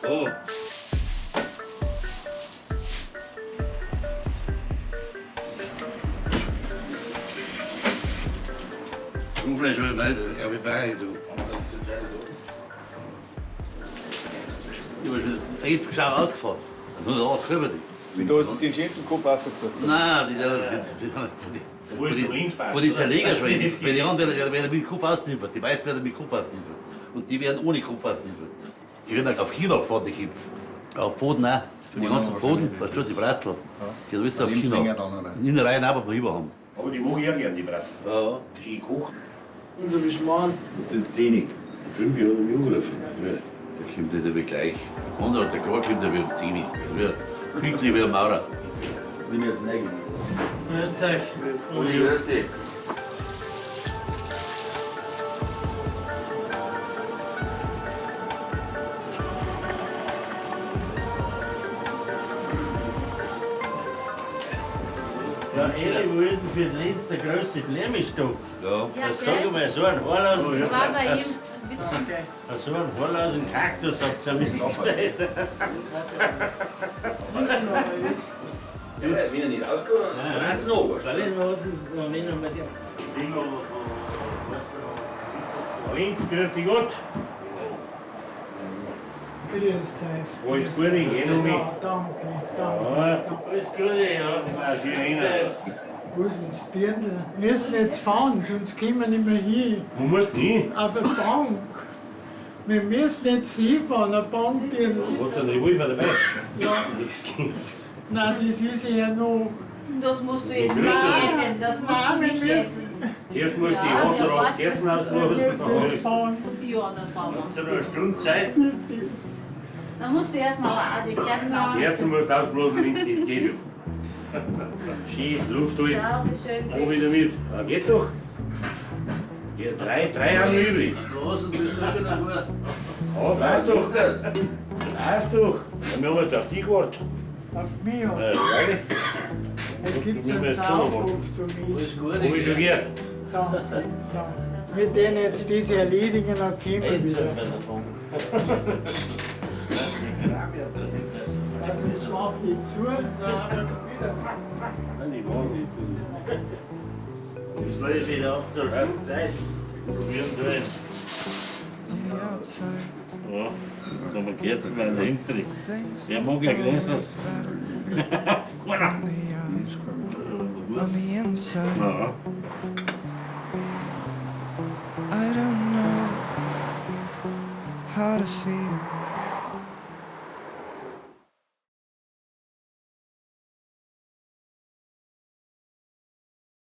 Oh. Fleisch will ich nicht, du. Ich bin schon 30 Jahre ausgefahren. 180 über die. Da hast du den schönsten Kopf rausgesucht. Nein, die, die, die Zerleger schon. Die, die anderen werden mit Kopf ausgeliefert. Die meisten werden mit Kopf ausgeliefert. Und die werden ohne Kopf ausgeliefert. Die werden auch auf China gefahren, die Köpfe. Ja, Pfoten auch. Die ganzen Pfoten, was tut die Bratzel? Geht alles auf China. Innereien auch, was wir über haben. Aber die mag ich auch gern, die Bratzel. Ja. Schön gekocht. Und so wie Schmarrn. Jetzt ist 10. 5 Uhr hat er mich angerufen. Der kommt nicht immer gleich. Der Konrad, der Klar kommt ja um 10 Uhr. Pünktlich wie ein Maurer. Bin ich jetzt neugierig. Grüß euch. Uli, grüß dich. Ja, Eli, wo ist denn für den Lenz der große Blämistock? Ja. Ja, Das sag ich gell? mal, so einen haarlosen, War bei ihm das, so einen haarlosen Kaktus habt ihr mitgestellt. Ja, wenn er nicht rauskommt, dann brennt's noch. Weil ich noch, noch nicht noch mit dem. Lenz, grüß dich Gott. Grüß dich. Alles Gute, geh noch mit. Ja, danke, danke. Ja, Alles Gute, ja. ja, schön rein. Wo ist denn das Dirndl? Wir müssen jetzt fahren, sonst kommen wir nicht mehr hin. Wo musst du hin? Auf eine Bank. Wir müssen jetzt hinfahren, eine Bank, Dirndl. Hast du einen Revolver dabei? Ja, Das geht. nein, das ist ja noch. Das musst du jetzt nicht essen. Das musst du Nein, wir nicht müssen, essen. Zuerst musst du die Ja, Hand ja, raus, warte. Kerzen wir ausblasen. müssen jetzt fahren. Ja, dann fahren wir. Hast du noch eine Stunde Zeit? Dann musst du erstmal die Kerzen ausmachen. Kerzen musst du ausblasen, Lenz, das geht schon. Schön, Luft holen. Schau, wie schön Komm die. wieder mit. Ja, geht doch. Ja, drei haben wir übrig. Blasen, das ist wirklich noch gut. Ja, weißt doch. Weißt doch. Ja, wir haben jetzt auf dich gewartet. Auf mich. Ja, freilich. Da gibt es Wir einen müssen schon noch Zauberruf zu mir. Alles gut. Hab ich schon gehört. Danke, danke. Wir werden jetzt diese erledigen, dann kommen wir wieder. Also ich mach die zu, dann haben wir wieder. Nein, die machen nicht zu. Jetzt war ich wieder ab zur Stunde Zeit. Probieren tun. Ja, da haben wir Kerzen bei der Hintere. Wer mag ja Gräser? Keiner. On the inside, Ja. I don't know how to feel.